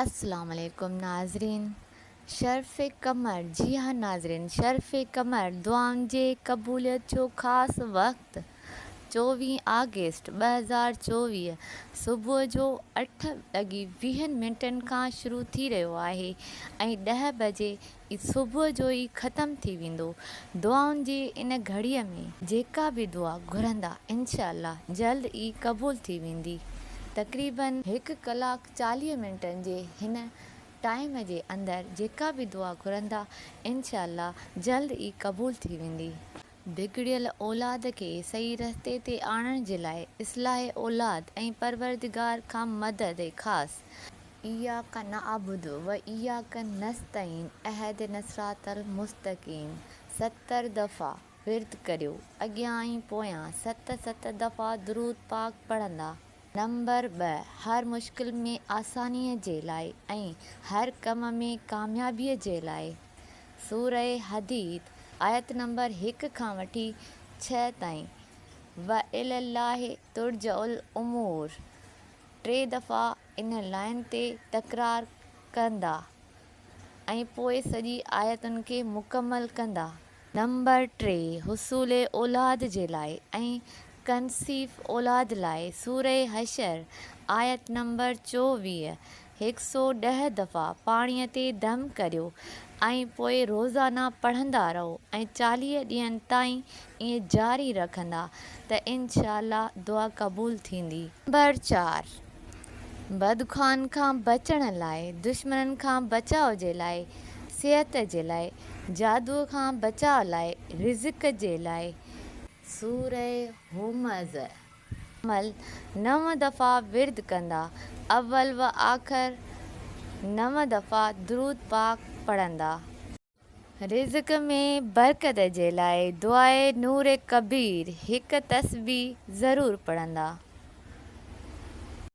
السلام عليڪم ناظرين شرف قمر جي ها ناظرين شرف قمر دعائن جي قبوليت جو خاص وقت 24 آگسٽ 2024 صبح جو اٺ لڳي ويهن منٽن کان شروع ٿي رهيو آهي ۽ ڏهه بجي صبح جو ئي ختم ٿي ويندو دعائن جي ان گهڙيء ۾ جيڪا به دعا گهرندا انشاء الله جلد ئي قبول ٿي ويندي تقريبن هڪ ڪلاڪ 40 منٽن جي هن ٽائيم جي اندر جيڪا به دعا گهرندا انشاء الله جلد ئي قبول ٿي ويندي. بگڙيل اولاد کي صحيح رستي تي آڻڻ جي لاء اصلاح اولاد ۽ پروردگار کان مدد خاص. اياڪ نعبد و اياڪ نستعين اهدنا الصراط المستقيم 70 دفعا ورد ڪريو اڳيان ۽ پويان ست ست دفعا درود پاڪ پڙهندا. نمبر 2، هر مشڪل ۾ آسانيء جي لاء ۽ هر ڪم ۾ ڪاميابيء جي لاء سوره حديد آيت نمبر 1 کان وٺي 6 تائين والي الله ترجع الامور ٽي دفعا ان لائين تي تڪرار ڪندا ۽ پوء سڄي آيتن کي مڪمل ڪندا. نمبر 3، حصول اولاد جي لاء ۽ ڪنسيف اولاد لاء سوره حشر آيت نمبر 24 110 دفعا پاڻيء تي دم ڪريو ۽ پوء روزانه پڙهندا رهو ۽ 40 ڏينهن تائين ائين جاري رکندا ته انشاء الله دعا قبول ٿيندي. نمبر 4، بدخواهن کان بچڻ لاء، دشمنن کان بچاء جي لاء، صحت جي لاء، جادوء کان بچاء لاء، رزق جي لاء. سوره همزه عمل نو دفعا ورد ڪندا، اول و آخر نو دفعا درود پاڪ پڙهندا. رزق ۾ برڪت جي لاء دعاء نور ڪبير هڪ تسبيح ضرور پڙهندا.